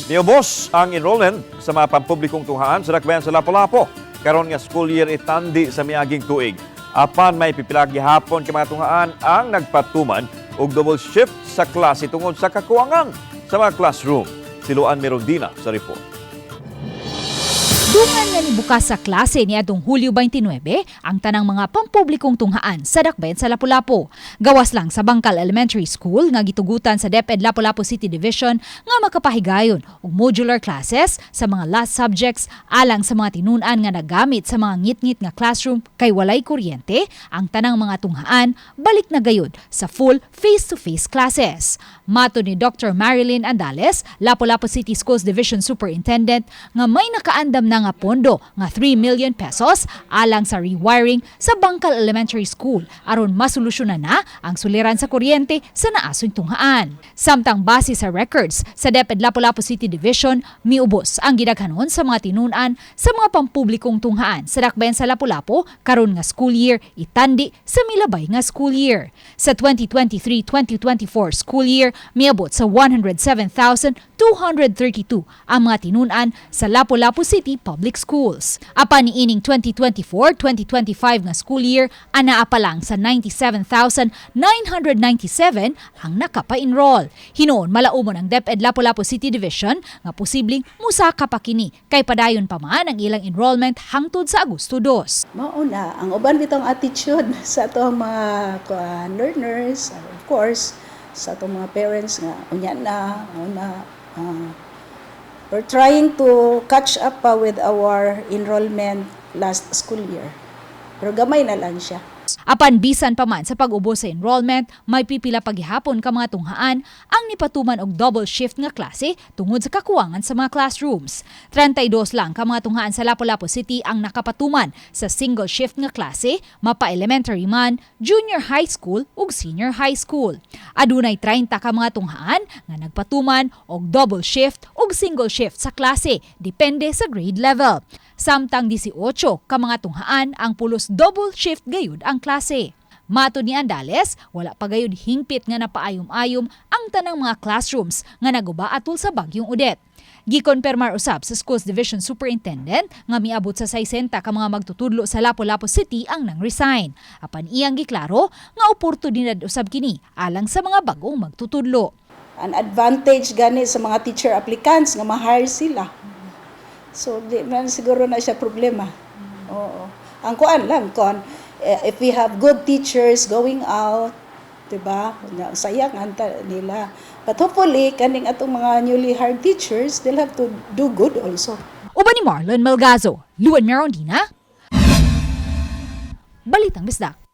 Niubos ang enrollment sa mga pampublikong tunghaan sa dakbayan sa Lapu-Lapu karon nga school year itandi sa miaging tuig. Apan may pipila gihapon ka mga tunghaan ang nagpatuman og double shift sa klase tungod sa kakuwangan sa mga classroom. Si Luan Mirondina sa report. Dungan nga nibukas sa klase niadtong Hulyo 29 ang tanang mga pampublikong tunghaan sa dakbayan sa Lapu-Lapu. Gawas lang sa Bangkal Elementary School nga gitugutan sa DepEd Lapu-Lapu City Division nga makapahigayon og modular classes sa mga last subjects alang sa mga tinun-an nga nagamit sa mga ngitngit nga classroom kay walay kuryente, ang tanang mga tunghaan balik na gayud sa full face-to-face classes. Matod ni Dr. Marilyn Andales, Lapu-Lapu City Schools Division Superintendent, nga may nakaandam na nga pondo nga 3 million pesos alang sa rewiring sa Bangkal Elementary School aron masolusyonan na ang suliran sa kuryente sa naason tunghaan. Samtang base sa records sa DepEd Lapu-Lapu City Division, miubos ang gidaghanon sa mga tinun-an sa mga pampublikong tunghaan sa dakbayan sa Lapu-Lapu karon nga school year itandi sa milabay nga school year. Sa 2023-2024 school year, miabot sa 107,232 ang mga tinun-an sa Lapu-Lapu City Public Schools. Apan niining 2024-2025 nga school year, anaa pa lang sa 97,997 ang nakapa-enroll. Hinuon malaumon ang DepEd Lapu-Lapu City Division nga posibleng musaka pa kini kay padayon pa man ang ilang enrollment hangtod sa Agosto 2. Mao na ang uban bitong attitude sa atong mga kuan, learners, of course sa atong mga parents nga unya na una, we're trying to catch up pa with our enrollment last school year, pero gamay na lang siya. Apan bisan pa man sa pag-ubos sa enrollment, may pipila pa gihapon ka mga tunghaan ang nipatuman og double shift nga klase tungod sa kakuwangan sa mga classrooms. 32 lang ka mga tunghaan sa Lapu-Lapu City ang nakapatuman sa single shift nga klase, mapa-elementary man, junior high school ug senior high school. Adunay 30 ka mga tunghaan nga nagpatuman og double shift ug single shift sa klase, depende sa grade level. Samtang 18 ka mga tunghaan ang pulos double shift gayud ang klase. Matod ni Andales, wala pa gayud hingpit nga napaayom-ayom ang tanang mga classrooms nga naguba atol sa Bagyong Odette. Gikonpermar usab sa Schools Division Superintendent nga miabot sa 60 ka mga magtutudlo sa Lapu-Lapu City ang nang-resign. Apan iyang giklaro nga oportunidad usab kini alang sa mga bagong magtutudlo. An advantage gani sa mga teacher applicants nga ma-hire sila. So di man siguro na siya problema. Oo. Ang kuan lang kon eh, if we have good teachers going out, 'di ba? Sayang anta nila. But hopefully kaning atong mga newly hired teachers, they'll have to do good also. Uban ni Marlon Malgazo, Luan Merondina, Balitang Bisdak.